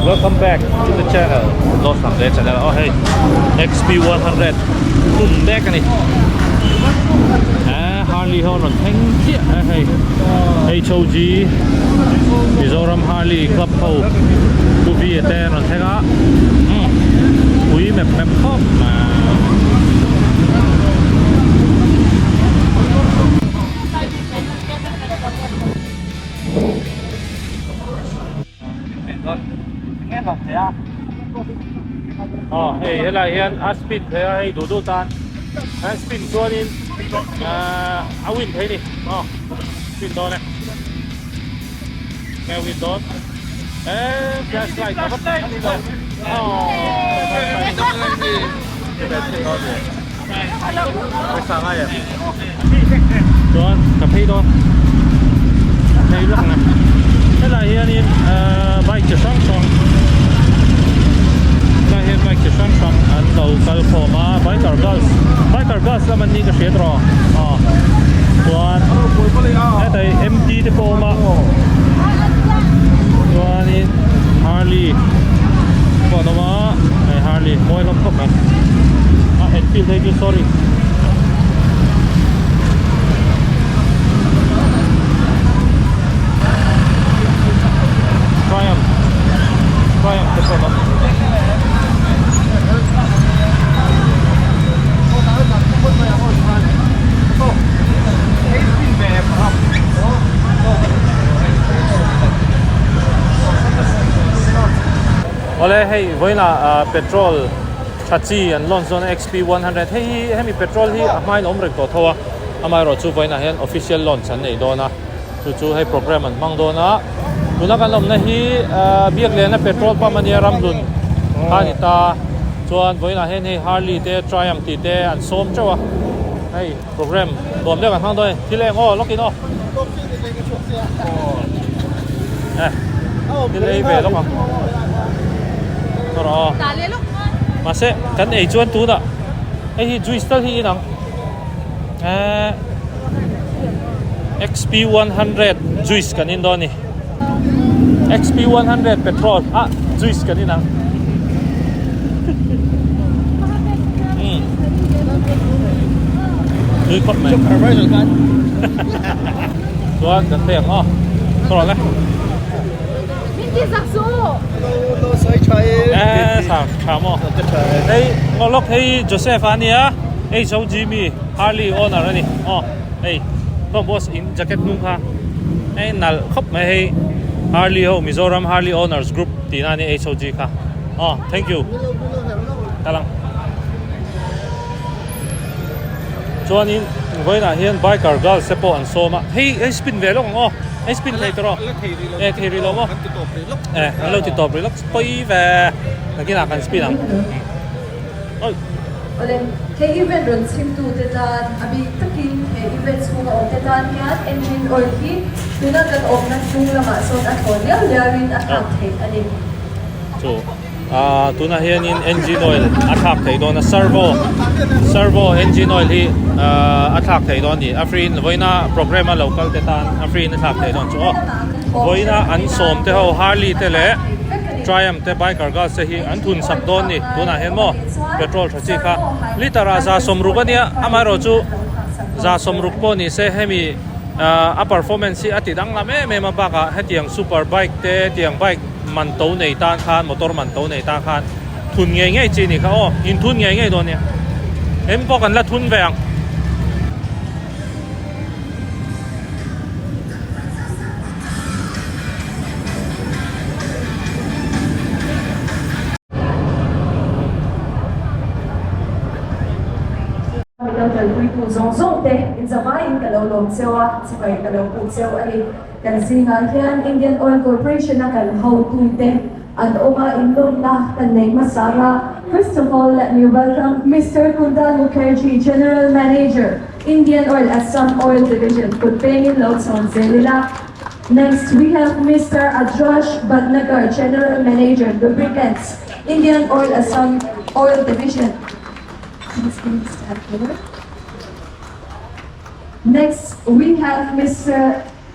Welcome back to the channel Lost Lam Le channel aw hei XP100 tum mek a ni eh Harley ho rawn thleng chiah a hei HOG Mizoram Harley Club ho Pu V a te an rawn thleng a ui mep mep khawp mai. Aw hei helai hian a spin thei a hei duh duh tan a spin chuanin ahh a win thei a ni aw spin dawn e nge win dawn eee flash light a va aw Chuan ka phei dawn ka phei lawk ang e helai hianin ahh bike chi hrang hrang helai hian bike chi hrang hrang an lo kal khawm a biker girls biker girls lam an ni ka hriat rawh aw chuan hetah hi M T te pawh a awm a chuanin Harley pawh an awm a hei Harley mawi hlawm khawp mai. A Enfield hei chu sorry. Triumph. Triumph te pawh a Awle hei vawiinah petrol tha chi an lawn chuan XP100 hei hi hemi petrol hi a hmain a awm reng tawh tho a amaherawh chu vawiinah hian official launch an nei dawn a chu chu hei program an hmang dawn a tuna kan awmna hi ahh Biakliana petrol pump ania Ramhlun kha a ni ta chuan vawiinah hian hei Harley te Triumph tih te an sawm teuh a hei program nuam deuh kan hmang dawn a ni thil eng aw lawkin aw eh thil ei ve lawk ang rawh aw mahse kan ei chuan tunah hei hi juice tal hi inang eh XP100 juice kan in dawn a ni XP100 petrol ah juice kan inang tui khawp mai chuan kan pek aw tawrh le eh sa tha maw hei ngawlawk hei Joseph a nia HOG mi Harley owner a ni aw hei ka boss in jacket hnung kha hei nalh khawp mai hei Harley ho Mizoram Harley owners group tihna a ni HOG kha aw thank you talang chuanin vawiinah hian biker girls te pawh an sawm a hei hei spin ve lawk ang aw hei spin thei tawh rawh eh thei rih lo maw eh an lo ti tawp rih lawk pawi ve nakinah kan spin ang oi. Awle, he event rawn chhimtu te tan a bik takin he event chhunga awm te tan hian engine oil hi tuna kan awmna hnung lamah sawn a thaw liau liauin a thlak theih a ni. Chu ah tunah hianin engine oil a thlak theih dawn a servo servo engine oil hi ah a thlak theih dawn a ni a free in vawiina program a lo kal te tan a free in a thlak theih dawn chu aw vawiina an sawm te ho Harley te leh Triumph te biker girls te hi an thun sak dawn a ni tunah hian maw petrol tha chi kha liter ah 60 ania amaherawhchu 60 pawh ni se hemi ah a performance hi a ti danglam em em a bakah hetiang super bike te tiang bike man to nei tan khan motor man to nei tan khan thun ngei ngei chi a ni kha aw inthun ngei ngei dawn nia em pawh kan la thun ve ang. Mi lo kalpuitu zawng zawng te inzavaiin ka lo lawm cheu a, chibai ka lo puk cheu a ni. Kan zingah hian Indian Oil Corporation a kan hotute an awm a, inlawmna kan nei hmasa a. First of all, let me welcome Mister Kundan Mukherjee, General Manager, Indian Oil Assam Oil Division, kut pengin lo chhawn zel ila. Next, we have Mister Adrash Bhatnagar, General Manager, Lubricants, Indian Oil Assam Oil Division. Please can you stand here? Next, we have Mr.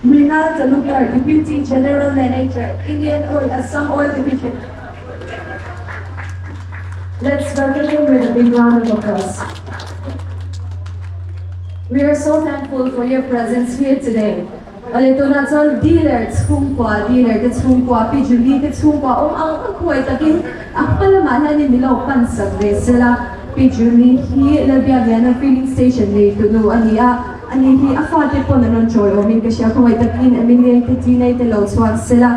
Mrinal Talukdar, Deputy General Manager, Indian Oil Assam Oil Division. Let's welcome him with a big round of applause. We are so thankful for your presence here today. Awle tunah chuan dealer chhungkua, dealer te chhungkua, Pi Julie te chhungkua awm ang ang khuai takin a hma lamah hianin min lo pan sak ve sela. Pi Julie hi Lalbiakliana filling station neitunu a ni a, ani hi a fate pawn an rawn chawi awmin ka hria khawngaih takin Emilia te Tina te lo chhuak sela.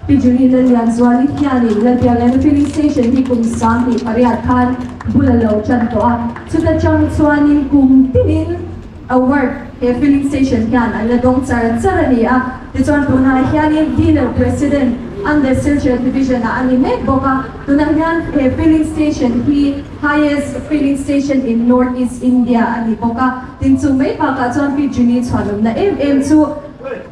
Pi Julie Lallianzuali hianin Lalbiakliana filling station hi kum 28 khan bul a lo tan tawh a, chuta chang chuanin kum tinin award he filling station hian an la dawng char char a ni a. Tichuan tunah hianin dealer president under Silchar division ah a ni mek bawk a, tunah hian he filling station hi highest filling station in North East India a ni bawk a. Tin chu mai bakah chuan Pi Julie chhuanawmna em em chu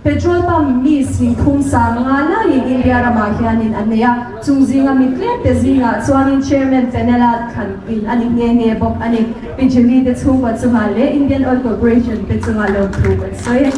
Petrol pump mi singthum sang nga laiin India ramah hianin an nei a, chung zinga mi tlemte zingah chuanin Chairman panel a thlan in a ni nghe nghe bawk a ni. Pi Julie te chhungkua chungah leh Indian Oil Corporation te chungah lawmthu kan sawi.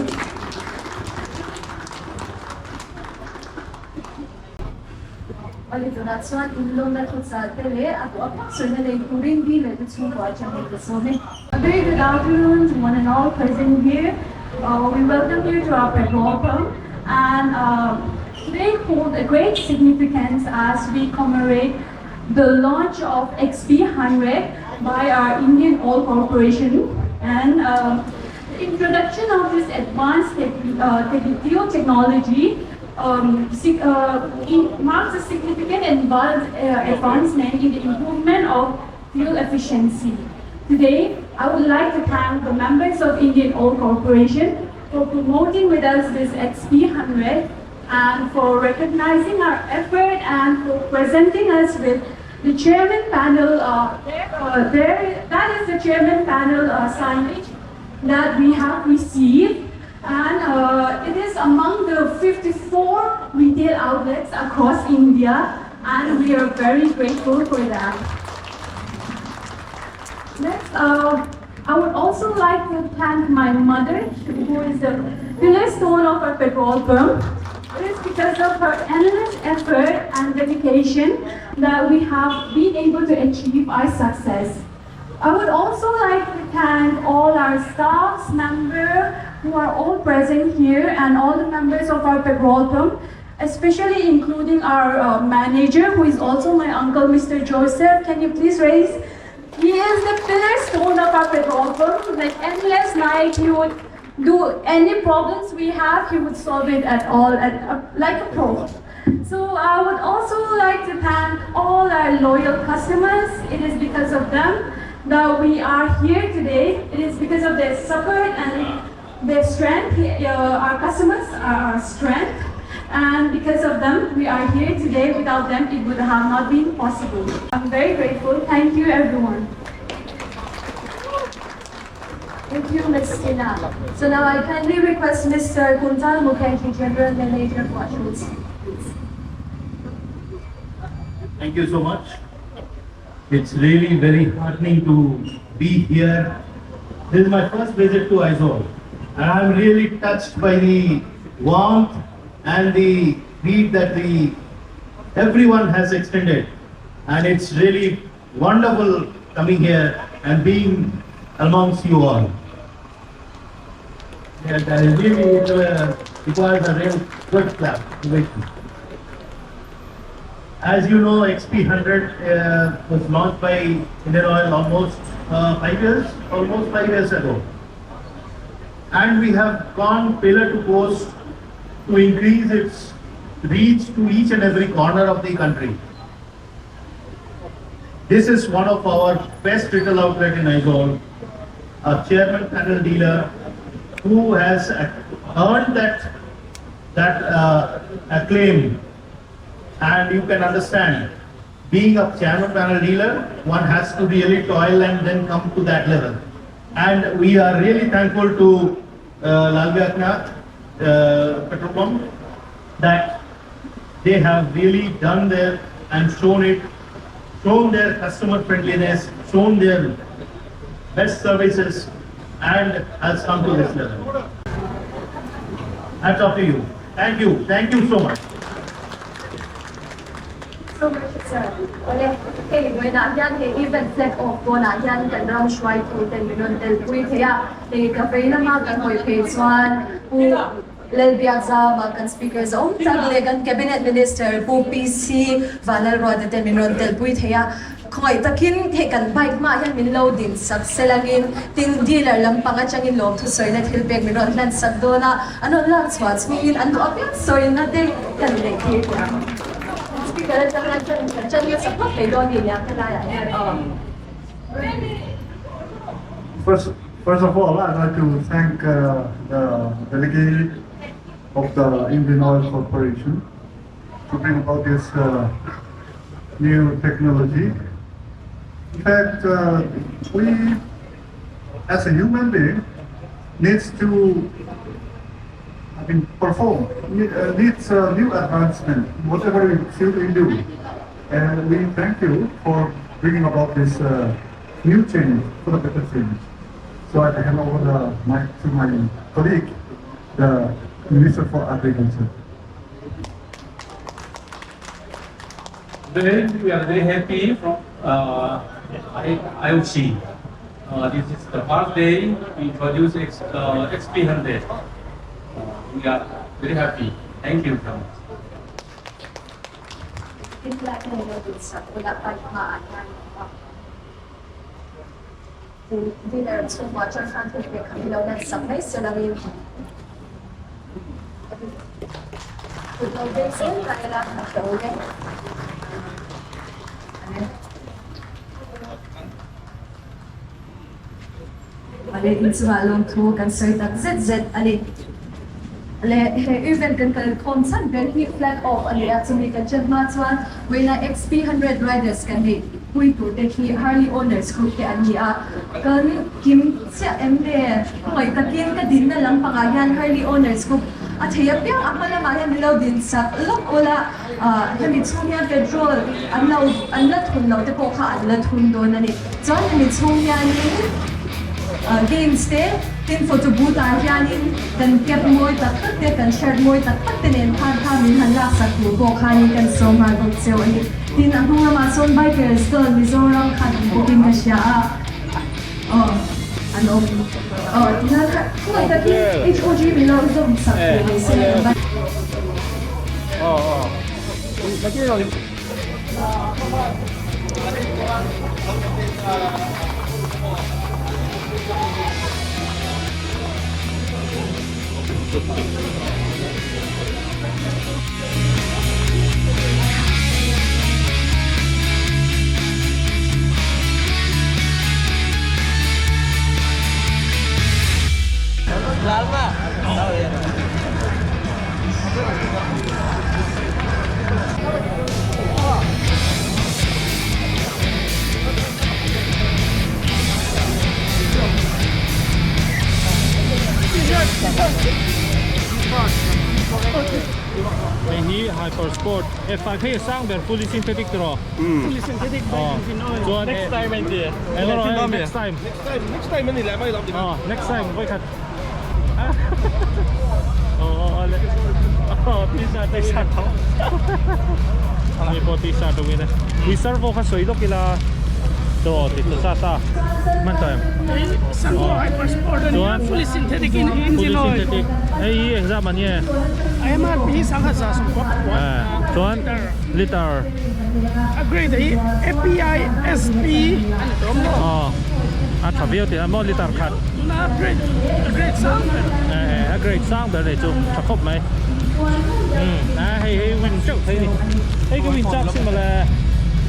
Awle tunah chuan inlawmna thuchah te leh a duh apiang sawina nei turin dealer te chhungkua atangin ka sawm e. A very good afternoon to one and all present here. Uh, we welcome you to our petrol pump and uh, today holds a great significance as we commemorate the launch of XP100 by our Indian Oil Corporation and uh, the introduction of this advanced tech, uh, technology um, uh, in, marks a significant advance, uh, advancement in the improvement of fuel efficiency. Today, I would like to thank the members of Indian Oil Corporation for promoting with us this XP100 and for recognizing our effort and for presenting us with the chairman panel, uh, there, uh, there, that is the chairman panel uh, signage that we have received. And uh, it is among the 54 retail outlets across India, and we are very grateful for that. Next, uh, I would also like to thank my mother, who is the pillar stone of our petrol pump. It is because of her endless effort and dedication that we have been able to achieve our success. I would also like to thank all our staffs, members who are all present here and all the members of our petrol pump, especially including our uh, manager who is also my uncle, Mr. Joseph. Can you please raise? He is the pillar stone of our petrol pump. Like endless night, he would do any problems we have, he would solve it at all, at, uh, like a pro. So I would also like to thank all our loyal customers. It is because of them that we are here today. It is because of their support and their strength. Uh, our customers are our strength. And because of them, we are here today. Without them, it would have not been possible. I'm very grateful. Thank you, everyone. Thank you, Ms. Tina. So now I kindly request Mr. Kuntal Mukherjee, General Manager for Ashoots, please. Thank you so much. It's really very heartening to be here. This is my first visit to Aizawl, and I'm really touched by the warmth and the greet that the everyone has extended. And it's really wonderful coming here and being amongst you all. And I really it uh, requires a real good clap. As you know, XP100 uh, was launched by Indian Oil almost uh, five years, almost five years ago. And we have gone pillar to post to increase its reach to each and every corner of the country. This is one of our best retail outlet in Aizawl, a chairman panel dealer who has earned that, that uh, acclaim and you can understand, being a chairman panel dealer, one has to really toil and then come to that level. And we are really thankful to uh, Lalbiaknath uh, Petrol Pump that they have really done their and shown it, shown their customer friendliness, shown their best services and has come to this level. Hats off to you. Thank you. Thank you so much. So much sir. Awle, hei vawiinah hian he event flag off pawnah hian kan ram hruaitu ten min rawn telpui thei a, hei ka vei lama kan hawi phei chuan Pu Lalbiakzama kan speaker zawng tak leh kan cabinet minister Pu PC Vanlalruata ten min rawn telpui thei a, khawngaih takin hei kan bike hmaah hian min lo din sak selangin tin dealer lampang atangin lawmthu sawina thil pek min rawn hlan sak dawn a, an rawn lak chhuah chhungin an duh apiang sawina te kan neih tir teh ang. Speaker atang hian kan kan nasa phawt mai dawn ni nia helaiah hian aw. First, first of all, I'd like to thank uh, the delegate of the Indian Oil Corporation to bring about this uh, new technology. In fact, uh, we, as a human being, needs to I mean, perform, needs a new advancement, whatever we feel we do. And we thank you for bringing about this uh, new change, for the better change. So I hand over the mic to my colleague, the Minister for Agriculture. Today we are very happy from uh, IOC. Uh, this is the first day we introduce X, uh, XP100. Uh, we are very happy. Thank you so much. Dinner chhungkua chuan khan thil pek kha milo nan sak mai se lo in kut lo beng zel ta ila a hre awm e. Ale inchungah lawmthu kan sawi tak zet zet a ni. Le he event kan kal khawm chhan ber hi flag off a ni a, chumi kan chen hma chuan vawiina XP100 riders kan neih pui tur te khi Harley owners group te an ni a, kan kim chiah em le? Khawngaih takin ka dinna lampangah hian Harley owners group a thei apiang a hma lamah hian min lo din sak lawk ula, hemi chhung hian petrol an lo an la thun lo te pawh kha an la thun dawn a ni. Chuan hemi chhung hianin games te tin photo booth ah hianin kan cap mawi tak tak te kan shirt mawi tak tak te nen khan kha min han laksak tur pawh khanin kan sawm nghal bawk cheu a ni. Tin a hnung lamah sawn bikers girl Mizoram khan awm bawkin ka hria a aw an awm aw tihian kha khawngaih takin HOG min lo zawm sak tur ni se kan bike Hei hi Hyper Sport F5 hei a sang ber fully synthetic tiraw? Fully synthetic bike engine oil. Chuan Next time a inti. Engemaw next time. Next time next time a ni leh mai lo. Next time vawikhat. Aw t-shirt a shirt tho mi pawh t-shirt a win e ui servo kha sawi lawk ila chaw ti ta sa sa hman tawh em Servo hyper sport a nia fully synthetic in engine oil fully synthetic hei hi engzam a nia MRP hi sangha za sawmkua pakua chuan liter a grade hi API SP a ni tawh maw a tha viau tih a maw liter khat Tuna a grade a grade sang ber. Eh a grade sang ber nei chu tha khawp mai. Um a hei hei win teuh thei ni. Hei ka win chak sin mawle.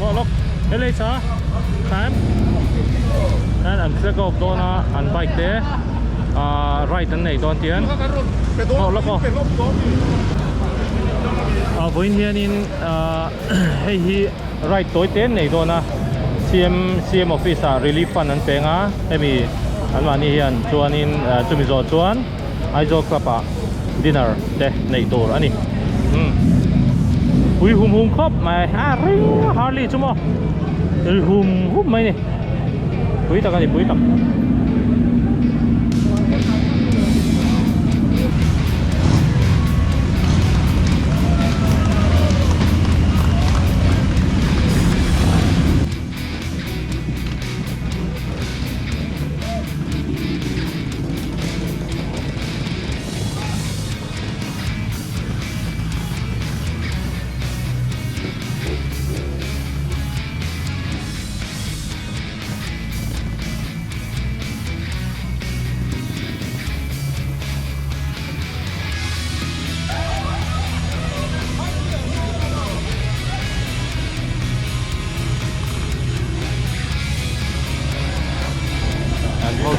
Aw lawk helei cha time an an flag off dawn a an bike te ah ride an nei dawn tian. Aw lawk aw. A vawiin hianin ah hei hi Ride tawi te an nei dawn a, CM CM office ah relief fund an peng a, hemi an mahni hian chuanin chumi zawh chuan Aizawl club ah dinner te neih tur a ni. Umm pui hum hum khawp mai a ring Harley chu maw ri hum hum mai ni pui tak a ni pui tak.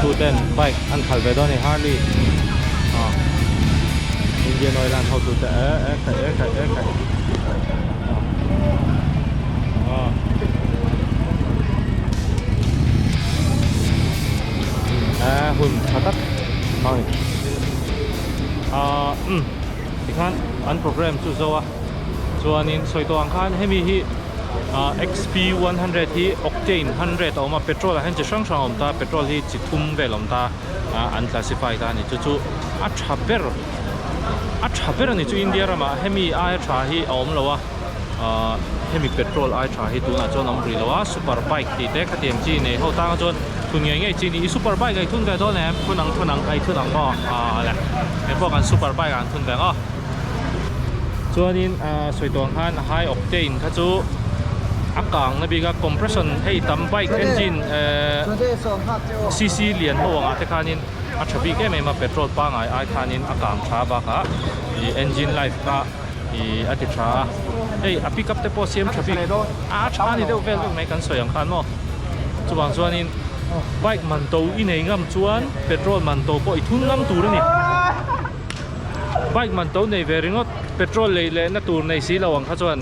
hotu ten bike an khalh ve dawn a ni Harley ah Indian Oil an hotu te eh eh khaih eh khaih eh khaih ah eh hun tha tak a ni ah umm tikhan an program chu zo a chuanin sawi tawh ang khan hemi hi ah XP100 hi octane 100 a awm a petrol ah hian chi hrang hrang a awm ta petrol hi chi thum vel a awm ta ah an classify ta a ni chu chu a tha ber a tha ber a ni chu India ramah hemi aia tha hi a awm lo a ah hemi petrol aia tha hi tunah chuan a awm rih lo a super bike tih te khatiang chi nei ho tanga chuan thun ngei ngei chi a ni i super bike a i thun ve dawn em thun ang thun ang a i thun ang maw ah le engpawh kan super bike ah an thun ve ang aw. Chuanin ah sawi tawh ang khan high octane kha chu a kang na bik a compression hei tam bike engine eh cc lian ho angah te khanin a tha bik em em a petrol pangai ai khanin a kang tha bakah ih engine life kha ih a ti tha a hei a pick up te pawh siam tha bik a tha a ni deuh vel vek mai kan sawi ang khan maw chuvang chuanin bike man to i nei ngam chuan petrol man to pawh i thun ngam tur a ni. Bike man to nei ve ringawt petrol lei leh na tur nei si lo ang kha chuan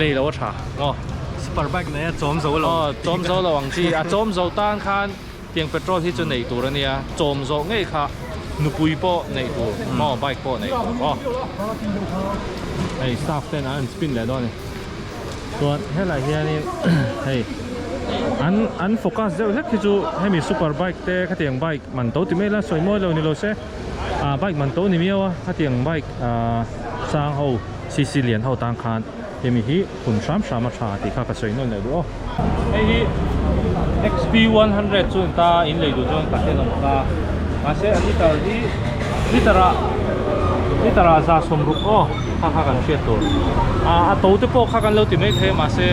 lei lo a tha maw. Super bike nei a chawm zo lo. Aw chawm zo lo ang chi a chawm zo tan khan tiang petrol hi chu nei tur a nia chawm zawh ngei kha nupui pawh neih tur maw bike pawh neih tur aw. Hei staff ten an rawn spin leh dawn a ni chuan helai hianin hei an an focus deuh hlek hi chu hemi super bike te khatiang bike man to ti mai ila sawi mawi lo ni lo se. Ah bike man to ni miau a hetiang bike ah sang ho cc lian ho tan khan hemi hi hun hram hram a tha tih kha ka sawi nawn leh duh aw. Hei hi XP100 chu ni ta in lei duh chuan ka hre nawm ta mahse a liter hi liter ah liter ah za sawmruk aw kha kha kan hriat tur ah a to te pawh kha kan lo ti mai thei a mahse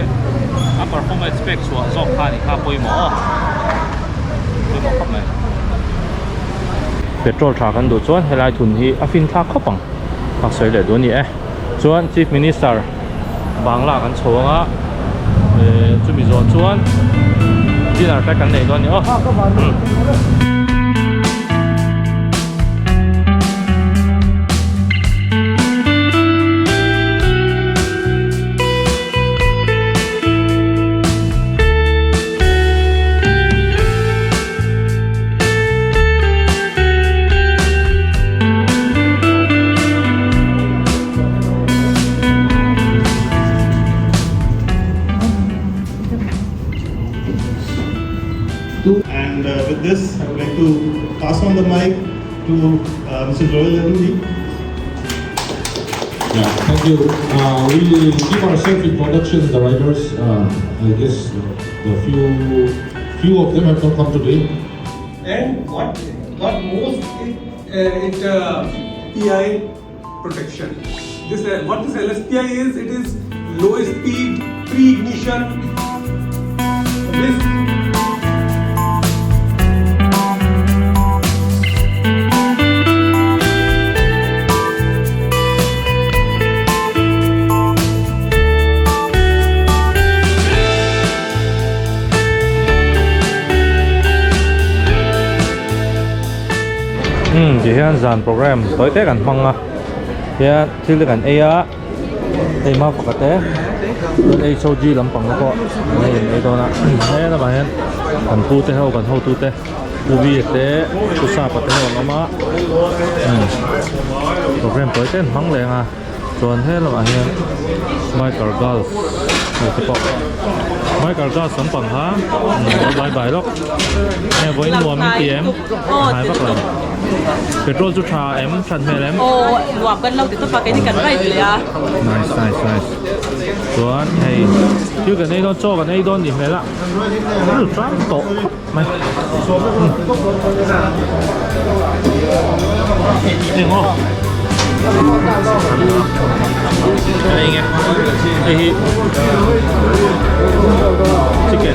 a performance pek chhuah zawk kha ni kha pawimawh aw pawimawh khawp mai. Petrol tha kan duh chuan helai thun hi a fin thlak khawp ang a sawi leh duh a ni e chuan chief minister bangla kan chho anga eh chumi zawh chuan dinner te kan nei dawn a ni aw. And uh, with this, I would like to pass on the mic to uh, Mr. Joel Laluri. Yeah, thank you. Uh, we give our self introduction, the riders. Uh, I guess the few few of them have not come today. And what what most it, uh, it uh, PI protection. This uh, what this LSPI is? It is low speed pre-ignition. This Umm ti hian zan program tawi te kan hmang a hian thil te kan ei a hei hma pakhat te chuan HOG lampang te pawh an in ei dawn a he lamah hian kan pu te ho kan hotu te pu v te pu sapa te ho an awm a umm program tawi te an hmang leh ang a. Chuan he lamah hian biker girls hei te pawh biker girls lampang kha lo bai bai lawk hei vawiin nuam in ti em hnai vak lo petrol chu tha em that hmel em aw nuam kan lo ti tawp a keini kan ride leh a nice nice nice chuan hei thil kan ei dawn chaw kan ei dawn nih hmel a thil tang tawh khawp mai eng aw hei nge hei hi chicken.